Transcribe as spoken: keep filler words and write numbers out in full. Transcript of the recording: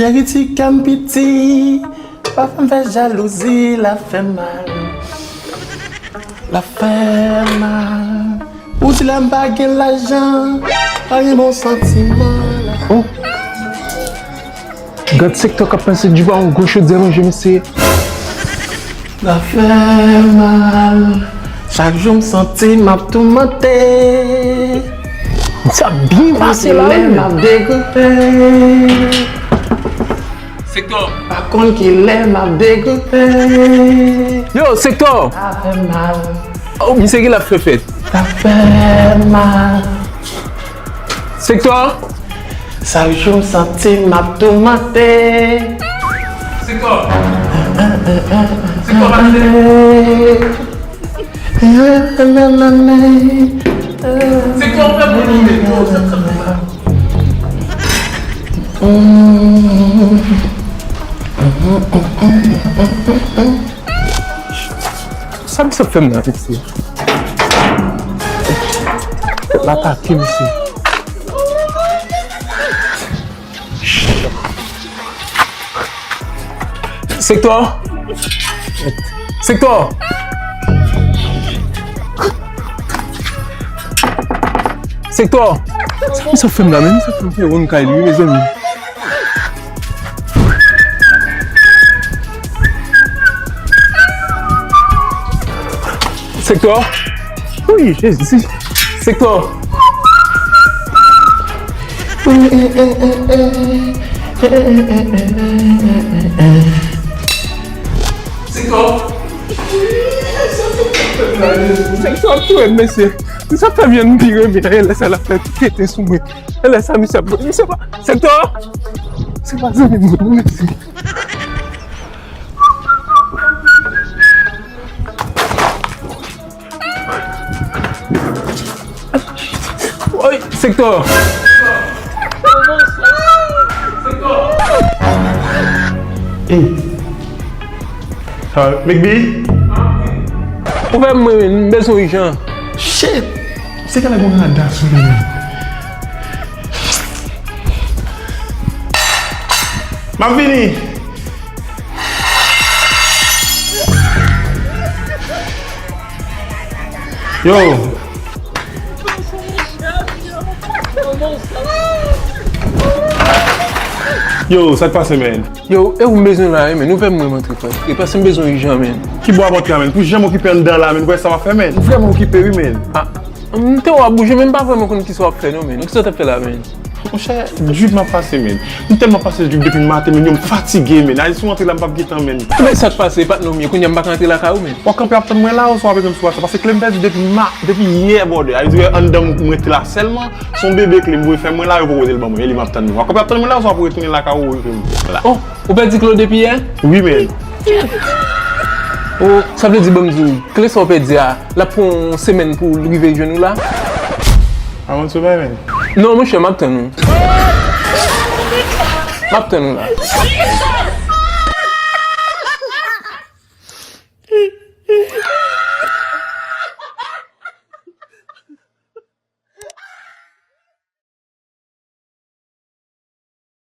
Cheri ti kè m piti, pa fè m fè jalouzi, l ap fè mal. L ap fè mal. Ou di lè m pa gen lajan, pa gen bon santiman. Oh. Gad sektè k ap pase di ba yon gwo chodyè manje mesye. L ap fè mal. Chak jou m santi m ap toumante. Sa byen pase la, wi. M ap degoupe. Sektè. Pa konn ki lè m ap degoupe. Yo, sektè. Sa fè mal. Oh, misye ki l ap fè fèt. Sa fè mal. Sektè. Chak jou m santi m ap toumante. Sektè. Sektè, pa tande. Sektè, ou fè moun rive, yo, sa, sa, sa. Sa misye ap fè m nan, mesye? L atake misye. Sektè! Sektè! Sektè! Sa misye ap fè m la menm? Misye ap fè m fè wonn kay li, wi, mezanmi. Sektè. Wi, Jezi. Sektè. Sektè. Sektè ap touye m, mesye. Misye ap fè m jwenn pi renmen. E lè sa l ap fè tete sou mwen. E lè sa misye ap, misye pa, sektè. Se pa zanmi m, non, mesye. Oy, sektè. Ey. Sa, Mekbi? Ou fè mwen, m bezwen ijan. Shit! Se kè la gon rada sou li menm. M ap vini. Yo. Yo, sa k pase, man? Yo, e ou m bezwen la, wi, man. Ou fè mwen antre, frè. E paske m bezwen ijan, man. Ki bò w ap antre a, man? Pou jan m okipe anndan la, man, ou wè sa w ap fè, man? M vrèman okipe, wi, man. Ah, m te wè w ap bouje, men m pa vrèman konn kisa w ap fè, non, man. Kisa w t ap fè la, man? Monchè, drip m ap pase, man. M tèlman pase drip depi maten, man, yo, m fatige, man. Ayiti, si w antre la, m p ap gentan, man. Men sa k pase, patnè w, men kounye a m pa ka antre lakay ou, man. W ap kanpe ap tann mwen la, oswa w ap rete m sou WhatsApp? Paske klè m pèdi depi ma-, depi yè, brother. Sa vle di, anndan m, m rete la sèlman. Se yon bebe kle m voye fè mwen la, yo poko pote l ban mwen. E li m ap tann. W ap kanpe ap tann mwen la, oswa w ap retounen lakay ou, ou rete la? Oh, ou pèdi kle w depi yè? Wi, man. Oh, sa vle di, ban m di w, kle sa w pèdi a, l ap pran yon semèn pou l rive jwenn ou la? A, mwen sou bay, man. Non, monchè, m ap tann ou. M ap tann ou la.